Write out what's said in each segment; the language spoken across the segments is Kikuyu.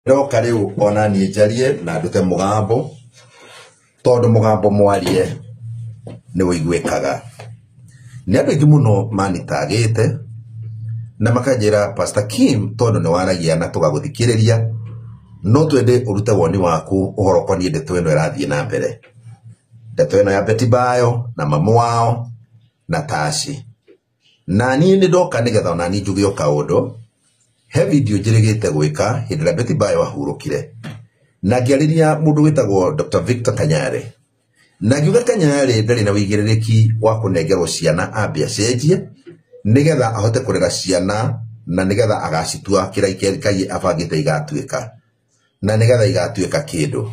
Ndoka rĩu ona niĩ njarie na ndute mũgambo, tondũ mũgambo mwarie nĩ ũiguĩkaga. Nĩ andũ aingĩ mũno manitagĩte na makanjĩra Pastor Kim, tondũ nĩ waragia na tũgagũthikĩrĩria, no twende ũrute woni waku ũhoro ũkoniĩ ndeto ĩno ĩrathiĩ na mbere. Ndeto ĩno ya Betty Bayo na mamu wao na Tashi. Na niĩ nĩ ndoka nĩgetha ona niĩ njuge o kaũndũ. He video njĩrĩgĩte gwĩka hĩndĩ ĩrĩa Betty Bayo ahurũkire, na ngĩarĩria mũndũ wĩtagwo Dr. Victor Kanyari, na ngiuga Kanyari ndarĩ na ũigĩrĩrĩki wa kũnengerwo ciana ambe acenjie nĩgetha ahote kũrera ciana na nĩgetha agacitua kĩrĩa Ngai abangĩte igatuĩka, na nĩgetha igatuĩka kĩndũ.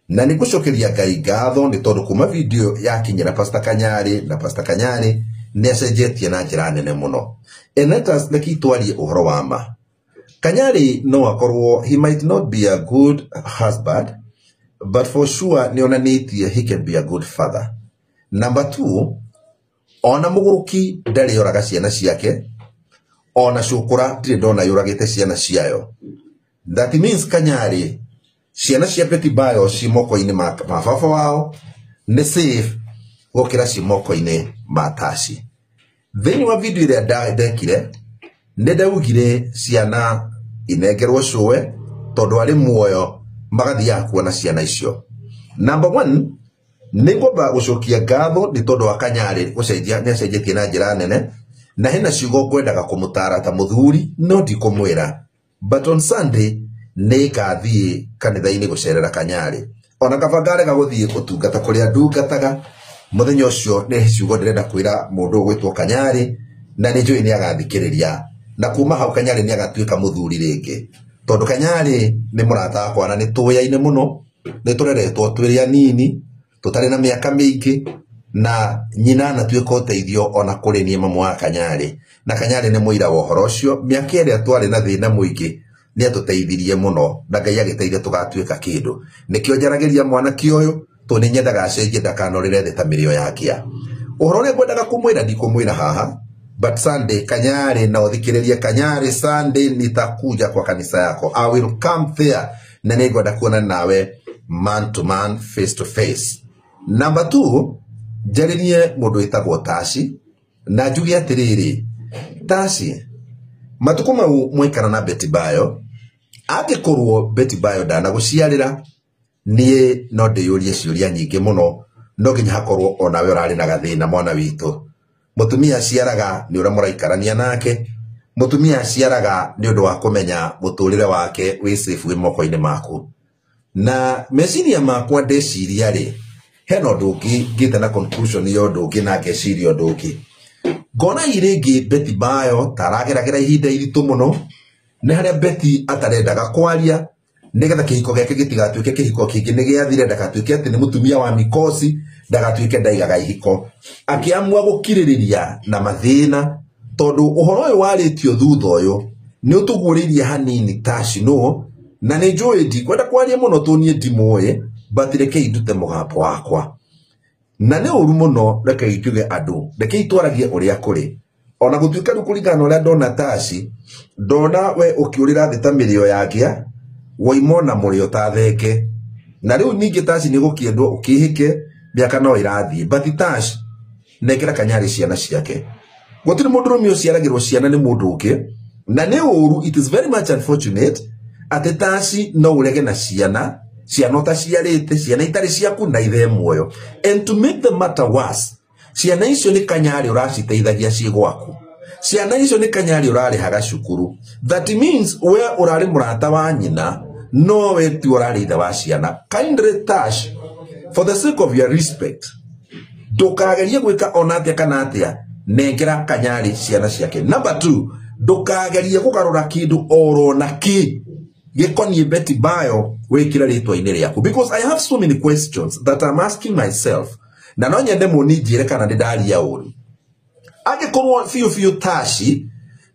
Na nĩ ngũcokeria Ngai ngatho nĩ tondũ kuma video yakinyĩra Pastor Kanyari, na Pastor Kanyari nĩ acenjetie na njĩra nene mũno. And let us reke twarie ũhoro wa ma. Kanyari no akorwo he might not be a good husband, but for sure nĩ onanĩtie he can be a good father. Number two, ona mũgũrũki ndarĩ oraga ciana ciake, ona cũkũra ndirĩ ndona yũragĩte ciana ciayo. That means Kanyari, ciana cia Betty Bayo ci moko-inĩ ma baba wao nĩ safe gũkĩra ci moko-inĩ ma Tashi. Thĩinĩ wa video ĩrĩa ndekire, nĩ ndaugire ciana inengerwo cũwe tondũ arĩ muoyo magathiaga kuona ciana icio. Number one, nĩ ngwamba gũcokia ngatho nĩ tondũ wa Kanyari gũcenjia, nĩ acenjetie na njĩra nene, na hena ciugo ngwendaga kũmũtara ta mũthuri no ndikũmwĩra. But on Sunday nĩ ngathiĩ kanitha-inĩ gũcerera Kanyari. Ona kaba ngarega gũthiĩ ũtungata kũrĩa ndungataga, mũthenya ũcio nĩ ciugo ndĩrenda kwĩra mũndũ ũgwĩtwo Kanyari, na nĩ njũĩ nĩ agathikĩrĩria. Na kuma hau Kanyari nĩ agatuĩka mũthuri rĩngĩ, tondũ Kanyari nĩ mũrata wakwa na nĩ tũyaine mũno, nĩ tũreretwo twĩrĩ anini, tũtarĩ na mĩaka mĩingĩ, na nyina anatuĩka ũteithio ona kũrĩ niĩ mamu wa Kanyari. Na Kanyari nĩ mũira wa ũhoro ũcio, mĩaka ĩrĩa twarĩ na thĩna mũingĩ nĩ atũteithirie mũno, na Ngai agĩteithia tũgatuĩka kĩndũ. Nĩkĩo njaragĩria mwanake ũyũ, tondũ nĩ nyendaga acenjie ndakanorĩre thĩ ta mĩrĩo ya kĩa. Ũhoro ũrĩa ngwendaga kũmwĩra ndikũmwĩra haha, but Sunday Kanyari na ũthikĩrĩrie Kanyari, Sunday nitakuja kwa kanisa yako. I will come there, na nĩ ngwenda kuona nawe man to man, face to face. Number two, njarĩrie mũndũ wĩtagwo Tashi, na njuge atĩrĩrĩ, Tashi, matukũ mau mwaikara na Betty Bayo, angĩkorwo Betty Bayo ndanagũciarĩra, niĩ no ndĩyũrie ciũria nyingĩ mũno, no nginya hakorwo onawe ũrarĩ na gathĩna mwana witũ. Mũtumia aciaraga nĩ ũrĩa mũraikarania nake, mũtumia aciaraga nĩ ũndũ wa kũmenya mũtũrĩre wake wĩ safe wĩ moko-inĩ maku. Na meciria makwa ndeciria rĩ, hena ũndũ ũngĩ ngĩte na conclusion ya ũndũ ũngĩ na ngeciria ũndũ ũngĩ. Ngona hihi rĩngĩ Betty Bayo ta arageragĩra ihinda iritũ mũno, nĩ harĩa Betty atarendaga kwaria, nĩgetha kĩhiko gĩake gĩtigatuĩke kĩhiko kĩngĩ nĩ gĩathire, ndagatuĩke atĩ nĩ mũtumia wa mikosi, ndagatuĩke ndaigaga ihiko. Akĩamua gũkirĩrĩria na mathĩna, tondũ ũhoro ũyũ warĩtio thutha ũyũ nĩ ũtũguũrĩirie hanini Tashi nũ, na nĩ njũĩ ndikwenda kwaria mũno tondũ niĩ ndimũĩ, but rekei ndute mũgambo wakwa. Na nĩ ũru mũno, rekei njuge andũ, rekei twaragie ũrĩa kũrĩ. Ona gũtuĩka rĩu kũringana na ũrĩa ndona Tashi, ndona we ũkĩũrĩra thĩ ta mĩrĩo ya ngĩa, woima na mũrĩo ta thenge. Na rĩu ningĩ Tashi nĩ gũkĩendwo ũkĩhĩke, mĩaka no ĩrathiĩ. But Tashi, nengera Kanyari ciana ciake. Gũtirĩ mũndũrũme ũciaragĩrwo ciana nĩ mũndũ ũngĩ, na nĩ ũru, it is very much unfortunate atĩ Tashi no ũrege na ciana, ciana ũtaciarĩte, ciana itarĩ ciaku na ithe muoyo. And to make the matter worse, ciana icio nĩ Kanyari ũraciteithagia ciĩ gwaku. Ciana icio nĩ Kanyari ũrarĩhaga cukuru. That means we ũrarĩ mũrata wa nyina, no we ti ũrarĩ ithe wa ciana. Kindly Tash, for the sake of your respect, ndũkagerie gwĩka ona atĩa kana atĩa, nengera Kanyari ciana ciake. Number two, ndũkagerie kũgarũra kĩndũ oro na kĩ gĩkoniĩ Betty Bayo wĩkĩre rĩtwa-inĩ rĩaku, because I have so many questions that I'm asking myself, na no nyende mũninjĩre kana nĩ ndaria ũru. Angĩkorwo biũ biũ Tashi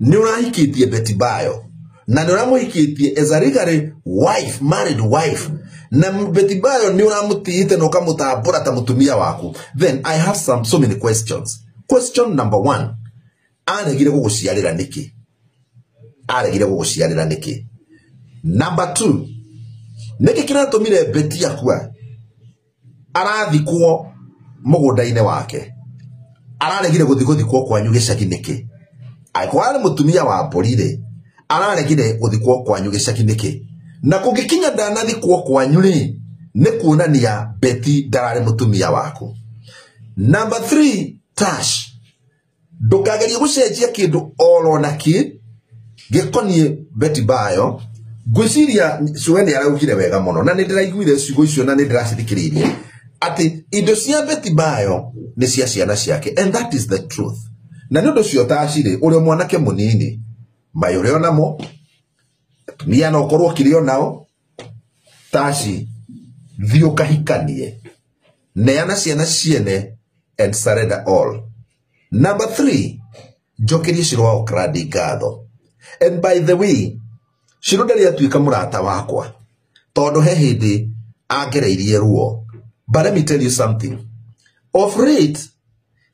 nĩ ũrahikĩtie Betty Bayo, na nĩ ũramũhikĩtie as a legally wife, married wife, na Betty Bayo nĩ ũramũtĩĩte na ũkamũtambũra ta mũtumia waku, then I have some so many questions. Question number one, aregire gũgũciarĩra nĩkĩ? Aregire gũgũciarĩra nĩkĩ? Number two, Nĩkĩ kĩratũmire Betty akua arathikwo mũgũnda-inĩ wake? Araregire gũthiĩ gũthikwo kwanyu gĩcagi nĩkĩ? Angĩkorwo arĩ mũtumia wa mbũri rĩ, araregire gũthikwo kwanyu gĩcagi nĩkĩ? Na kũngĩkinya ndanathikwo kwanyu rĩ, nĩ kuonania Betty ndararĩ mũtumia waku. Number 3, Tash, ndũkagerie gũcenjia kĩndũ oro na kĩ gĩkoniĩ Betty Bayo. Ngwĩciria Cũwe nĩ araugire wega mũno, na nĩ ndĩraiguire ciugo icio na nĩ ndĩracithikĩrĩirie atĩ indo cia Betty Bayo nĩ cia ciana ciake, and that is the truth. Na nĩ ũndũ ũcio Tash rĩ, ũrĩ mwanake mũnini, mayũrĩ onamo, atumia no ũkorwo ũkĩrĩ onao. Tash, thiĩ ũkahikanie, neana ciana ciene and surrender all. Number 3, njokerie Shiro wa Okrandi ngatho. And by the way, Shiro ndarĩ atuĩka mũrata wakwa tondũ he hĩndĩ angereirie ruo. But let me tell you something. Of late,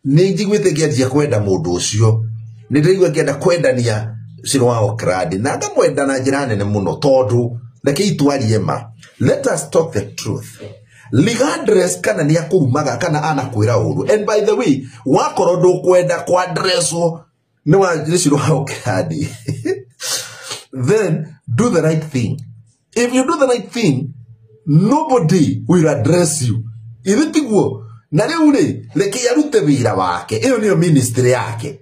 nĩ njiguĩte ngĩanjia kwenda mũndũ ũcio. Nĩ ndĩraigua ngĩenda kwendania Shiro wa Okrandi, na ngamwenda na njĩra nene mũno tondũ reke itwarie ma. Let us talk the truth. Regardless kana nĩ akũrumaga kana anakwĩra ũru. And by the way, wakorwo ndũkwenda kwadresswo nĩ wa nĩ Shiro wa Okrandi, then do the right thing. If you do the right thing, nobody will address you. Ithe tiguo. Na rĩu rĩ, reke arute wĩra wake. Ĩyo nĩyo ministry yake.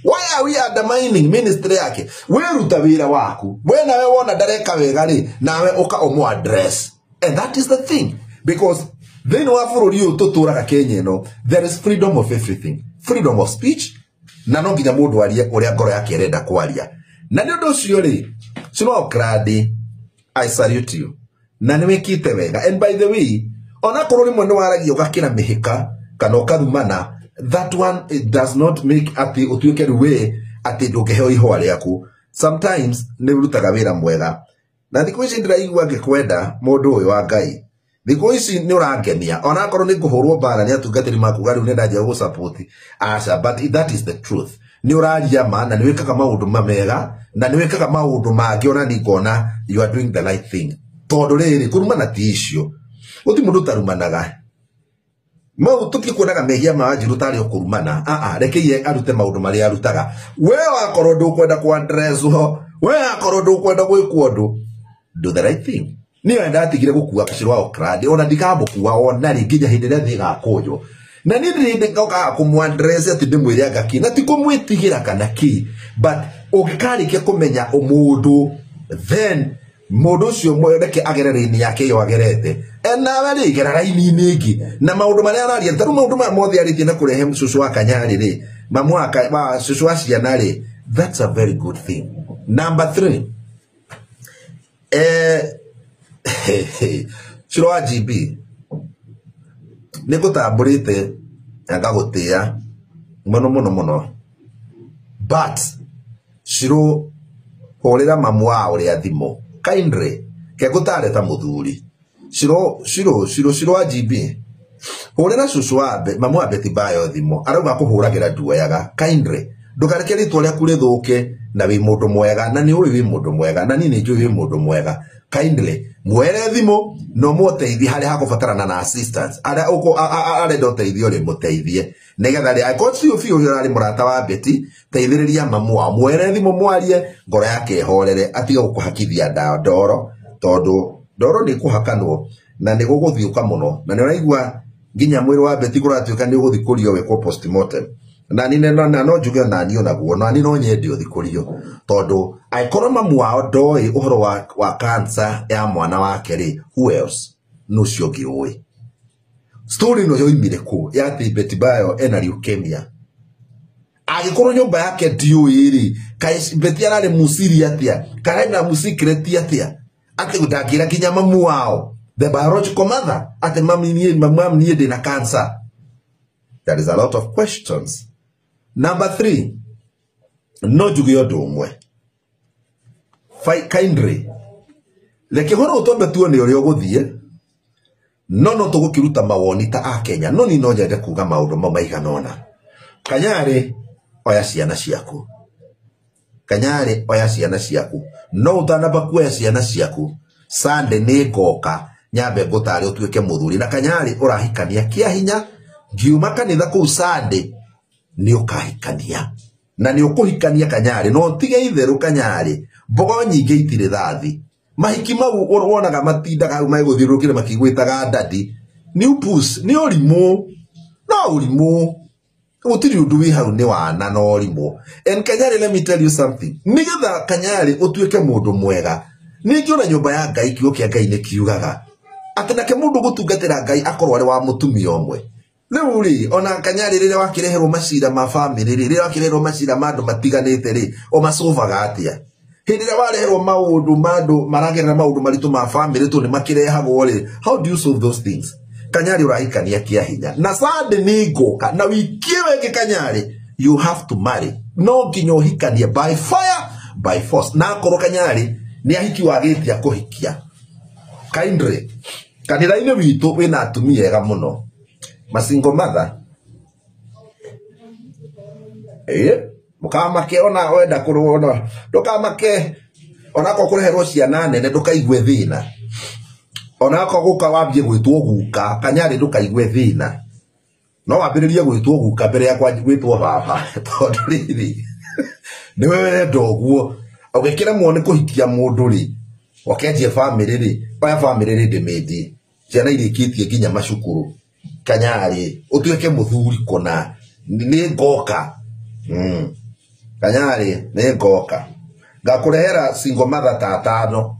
Why are we undermining ministry yake? Wĩruta wĩra waku. We nawe wona ndareka wega rĩ, nawe ũka ũmũ address. And that is the thing. Because thĩinĩ wa bũrũri ũyũ tũtũraga Kenya ĩno, there is freedom of everything. Freedom of speech, na no nginya mũndũ arie ũrĩa ngoro yake ĩrenda kwaria. Na nĩ ũndũ ũcio rĩ, Shiro wa Okrandi, I salute you. Na nĩ wĩkĩte wega. And by the way, onakorwo rĩmwe nĩ waragia ũgakĩra mĩhĩka kana ũkarumana, that one it does not make atĩ ũtuĩke rĩu we atĩ ndũngĩheo ihũa rĩaku. Sometimes nĩ ũrutaga wĩra mwega. Na thikũ ici ndĩraigua ngĩkwenda mũndũ ũyũ wa Ngai. Thikũ ici nĩ ũrangenia. Onakorwo nĩ ngũhũrwo mbara nĩ atungatĩri makuga rĩu nĩ ndanjia gũgũsupport. Aca, but that is the truth. Nĩ ũraria ma na nĩ wĩkaga maũndũ mamega na nĩ wĩkaga maũndũ mangĩ ona niĩ ngona you are doing the right thing. Tondũ rĩrĩ, kũrumana ti icio. Gũtirĩ mũndũ ũtarumanaga. Mau tũtikuonaga mehia ma Wanjiru tarĩ o kũrumana. Aa, reke iye arute maũndũ marĩa arutaga. We wakorwo ndũkwenda kwadresswo, we wakorwo ndũkwenda gwĩkwo ũndũ, do the right thing. Niĩ ndatigire gũkua Shiro wa Okrandi, ona ndikamũkua ona rĩ nginya hĩndĩ ĩrĩa thĩ ĩgakũnjwo. Na niĩ ndirĩ hĩndĩ ngokaga kũmũaddress atĩ ndĩmwĩre anga kĩ, na ti kũmwĩtigĩra kana kĩ, but ũngĩkarĩkia kũmenya mũndũ, then mũndũ ũcio reke agere raini yake ĩyo agerete. Nawe rĩ, gera raini-inĩ ĩngĩ. Na maũndũ marĩa araria, ta rĩu maũndũ maya mothe arĩtie na kũrehe cũcũ wa Kanyarĩ rĩ, mamu wa cũcũ wa ciana rĩ, that's a very good thing. Number 3, Shiro wa GB, nĩ ngũtambũrĩte na ngagũtĩĩa mũno mũno mũno, but Shiro, hũrĩra mamu wa ũrĩa thimũ kindly, ke ngũtare ta mũthuri. Shiro, Shiro, Shiro, Shiro wa GB, hũrĩra cũcũ wa mamu wa Betty Bayo thimũ, arauga kũhũragĩra nduoyaga. Kindly, ndũkareke rĩtwa rĩaku rĩthũke na wĩ mũndũ mwega, na nĩ ũĩ wĩ mũndũ mwega, na niĩ nĩ njũĩ wĩ mũndũ mwega. Kindly, mwere thimũ na ũmũteithie harĩa hakũbatarana na assistance. Harĩa arenda ũteithio rĩ, mũteithie. Nĩgetha rĩ, angĩkorwo biũ biũ ũrarĩ mũrata wa Betty, teithĩrĩria mamu wao. Mwere thimũ mwarie, ngoro yake ĩhorere, atige gũkũhakithia ndoro, tondũ ndoro nĩ ĩkũhakanwo na nĩ gũgũthiũka mũno. Na nĩ ũraigua nginya mwĩrĩ wa Betty kũratuĩka nĩ ũgũthikũrio wĩkwo postmortem. Na niĩ no njuge na niĩ onaguo, na niĩ no nyende ũthikũrio, tondũ angĩkorwo mamu wao ndoĩ ũhoro wa cancer ya mwana wake rĩ, who else? Nũ ũcio ũngĩ ũĩ? Story ĩno yoimire kũ ya atĩ Betty Bayo ena leukemia? Angĩkorwo nyũmba yake ndiũĩ rĩ, kaĩ Betty ararĩ mũciri atĩa? Kana ena mũsecret atĩa? Atĩ ndangĩra nginya mamu wao, the biological mother, atĩ mami niĩ ndĩna cancer. There is a lot of questions. Number 3, no njuge ũndũ ũmwe. Kindly, reke ũhoro ũtwambe tuone ũrĩa ũgũthiĩ, no tũgũkĩruta mawoni ta a Kenya, no niĩ no nyende kuga maũndũ mau maigana ũna. Kanyarĩ, oya ciana ciaku. Kanyarĩ, oya ciana ciaku. No ũtanamba kuoya ciana ciaku, Sunday nĩ ngoka nyambe ngũtare ũtuĩke mũthuri na Kanyari ũrahikania kĩa hinya ngiuma kanitha kũu Sunday nĩ ũkahikania na nĩ ũkũhikania Kanyari no tige itherũ Kanyari mbogo nyingĩ itirĩ thathi mahiki mau wonaga matindaga hau magũthiũrũrũkĩre makĩgwĩtaga dadi nĩ upus nĩ ũrimũ no ũrimũ gũtirĩ ũndũ wĩ hau nĩ wana na ũrimũ. And Kanyari, let me tell you something, nĩgetha Kanyari ũtuĩke mũndũ mwega ningĩ ona nyũmba ya Ngai kiugo kĩa Ngai nĩ kiugaga atĩ nake mũndũ gũtungatĩra Ngai akorwo arĩ wa mũtumia ũmwe. Rĩu rĩ ona Kanyari rĩrĩa wakĩreherwo macira ma family rĩ, rĩrĩa wakĩreherwo macira ma andũ matiganĩte rĩ, ũmacovaga atĩa? Hĩndĩ ĩrĩa wareherwo maũndũ ma andũ maragerera maũndũ maritũ ma family tondũ nĩ makĩrehagwo rĩ, how do you solve those things? Kanyari ũrahikania kĩa hinya na Sunday nĩ ngũka na wiki ĩyo ĩngĩ Kanyari you have to marry, no nginya ũhikanie by fire by force. Na akorwo Kanyari nĩ ahiki wagĩtia kũhikia kindly kanitha-inĩ witũ wĩna atumia ega mũno masingo mother mũkamake ona wenda kũrũona ndũkamake ona akorwo kũreherwo ciana nene ndũkaigue thĩna ona akorwo gũka wambie gwĩtwo guka Kanyari ndũkaigue thĩna no wambĩrĩrie gwĩtwo guka mbere ya gwĩtwo baba tondũ rĩrĩ nĩwe wenda ũguo ũgĩkĩremwo nĩ kũhikia mũndũ rĩ ũkenjie family rĩ oya family rĩ ndĩmĩndie ciana irĩkĩtie nginya macukuru Kanyari ũtuĩke mũthuri kũna nĩ ngoka. Kanyari nĩ ngoka ngakũrehera single mother ta atano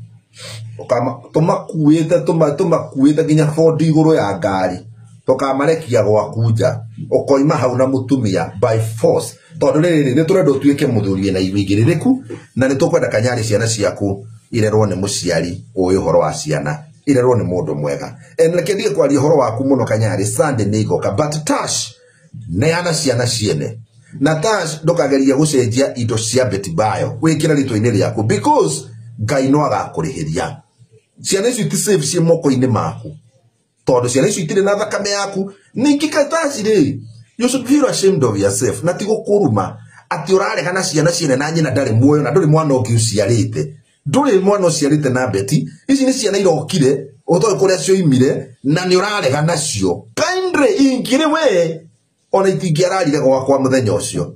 tũmakuĩte nginya bondi igũrũ ya ngari tũkamarekia gwaku nja ũkoima hau na mũtumia by force tondũ rĩrĩ nĩ tũrenda ũtuĩke mũthuri wĩna wĩigĩrĩrĩku na nĩ tũkwenda Kanyari ciana ciaku irerwo nĩ mũciari ũĩ ũhoro wa ciana irerwo nĩ mũndũ mwega. And reke ndige kwaria ũhoro waku mũno Kanyari Sunday nĩ igoka but Tash neana ciana ciene na Tash ndũkagerie gũcenjia indo cia Betty Bayo wĩkĩre rĩtwa-inĩ rĩaku because Ngai no agakũrĩhĩria. Ciana icio ti safe ciĩ moko-inĩ maku tondũ ciana icio itirĩ na thakame yaku. Ningĩ Tash rĩ, you should feel ashamed of yourself na ti gũkũruma atĩ ũrarega na ciana ciene na nyina ndarĩ muoyo na ndũrĩ mwana ũngĩ ũciarĩte ndũrĩ mwana ũciarĩte na Betty. Ici nĩ ciana irokire ũtoĩ kũrĩa cioimire na nĩ ũrarega nacio. Kindly ingĩrĩ we ona itingĩararire gwakwa mũthenya ũcio.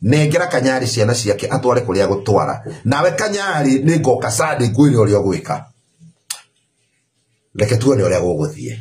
Nengera Kanyari ciana ciake atware kũrĩa gũtwara nawe Kanyari nĩ ngoka Sunday ngwĩre ũrĩa ũgwĩka. Reke tuone ũrĩa gũgũthiĩ.